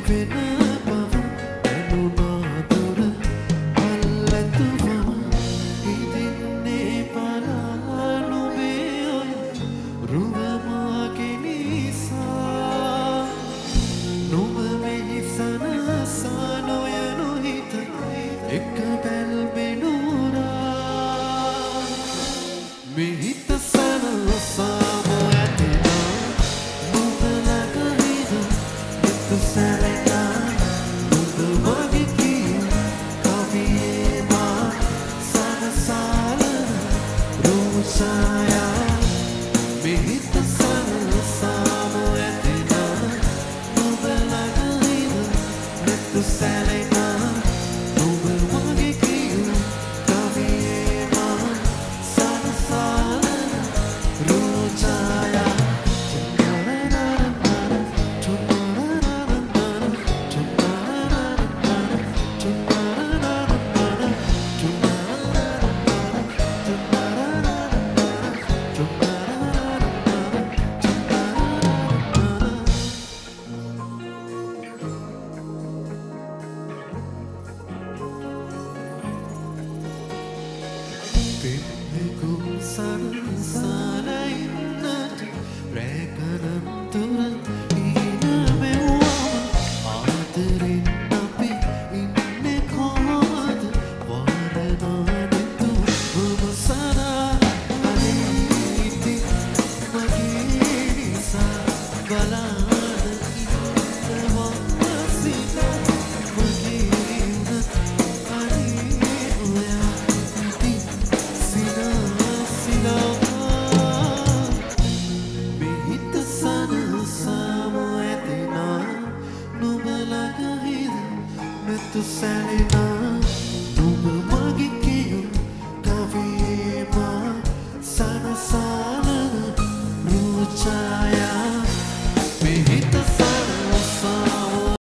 වෙන බව දැනුණා දුර අල්ලතුවම හිතින්නේ පලා නුඹේ ඔය රුව මාගේ නිසා නුඹ මෙහි සනසා නොයනු හිත එක බැල්මෙනුරා මේ හිත සනසාම ඇතිනා නුඹ ළඟ හිඳ නිතු සැලෙනා නුඹ මගේ කියු කවියේ මා සනසාලන රූචායා මේ හිත සනසාම ඇතිනා නුඹ ළඟ හිඳ නිතු සැලෙනා නුඹ මගේ කියු කවියේ මා සනසාලන රූචායා. පෙම්වෙකුම් සනසාල ඉන්නට රෑ ගණන් තුර හීන මැව්වම ආදරෙන් අපි ඉන්නේ කොහොමද වරනා නැතුවම සදා. අනේ ඉතින් මගේ නිසා බලාන ඉන්නවා සිනා මගේ වුණත් අනේ ඔයා ඉතින් සිනා සිනා. මේ හිත සනසාම ඇතිනා නුඹ ළඟ හිඳ මෙතු සැලෙනා.